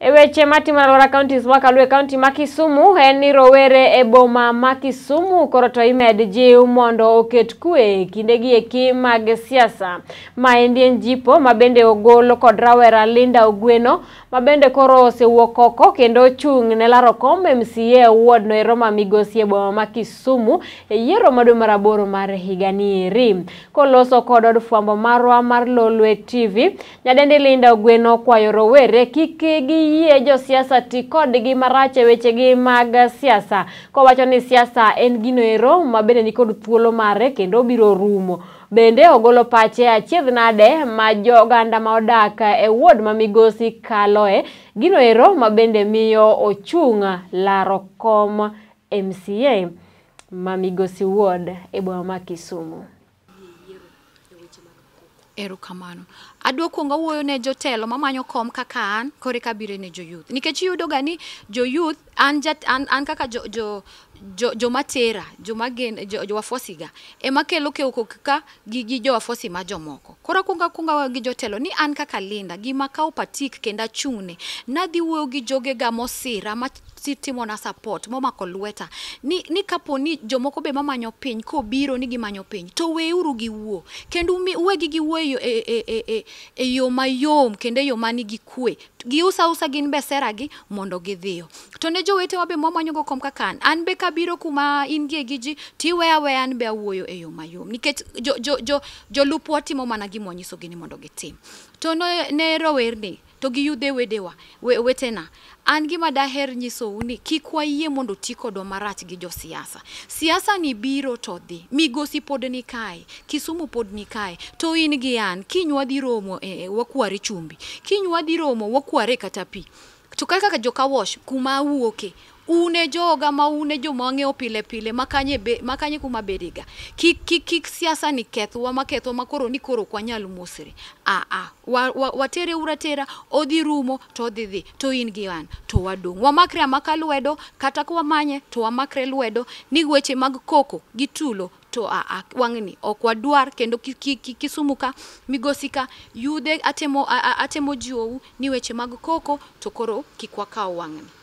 E weche matimore alwora counties makaluwe kaunti ma Kisumu en ni rowere e boma ma Kisumu koro to imed jiw mondo oket kwe kindegi eki mag siasa. Maendi en jipo ma bende ogol kod rawera Linda Ogweno ma bende koro osewuok oko kendo ochung' ne laro kom MCA ward no ero ma migosi e boma ma Kisumu e yiero ma dwe mar aboro mar higani eri. Koloso kod od fwambo marwa mar Lolwe TV, nyadendi Linda Ogweno okwayo rowere kik giyie josiasa ti kodgi marach e wechegi mag siasa, kowacho ni siasa en gino ero ma bende nikod thuolo mare kendo obiro rumo. Bende ogolo pache achiedh nade ma joganda ma odak e ward ma migosi kaloe, gino ero ma bende miyo ochung' laro kom MCA ma migosi ward e boma ma Kisumu. Erokamano. Adwa kuongo wuoyo ne jotelo mamanyo kom kaka an, koro eka abiro ne jo youth. Nikech iyudo ga ni jo youth an, jat, an kaka jo, jo, jo, joma tera, joma gen, jo wafuasi ga, ema kelo koko ka gi jo wafuasi ma jomoko. Koro akwongo akwongo awuoyo gi jotelo ni an kaka Linda, gima kawo patik kendo achung'ne, nadhi wuoyo gi jogega mosira ma timona support, momako lweta, ni kapo ni jomoko be mamanyo piny, kobiro ni gimanyo piny, to weuru giwuo. Kendo wegi giwuo e yo mayom, kendo e yo manigi kwe. Giuso ausa gin be sera gi mondo gidhiyo. To ne jowetewa be mwamanyo go kom kaka an be kabiro kuma in gie gi ji, tiweya aweya an be awuoyo e yo mayom. Nikech jolupwa timo mana gima wanyisogi ni mondo gitim. To ne rowerni, to gi yudhe wedewa, wetena, an gima daher nyisou ni kik wayie mondo ti kodwa marach gi josiasa. Siasa ni biro to dhi, migosi pod ni kae, Kisumu pod ni kae, to in gi an, kiny wadhi romo wakware chumbi, kiny wadhi romo wakware kata pi. To kaka joka wash kuma awuoke, un e joga ma un e joma wang'eyo pile pile makanye, be, makanye kuma bedega. Kik siasa ni kethwa makethwa makoro ni koro ok wanyal mosre. Watere uru atera, odhi rumo to odhi dhi, to in gi an to wadong'. Wamakre amaka lwedo, kata ka wamanye to wamakre lwedo ni weche mag koko gi tulo to wang'ni ok wadwar kendo Kisumu ka, migosi ka, yudhe atemo jiwou ni weche mag koko to koro kik wakaw wang'ni.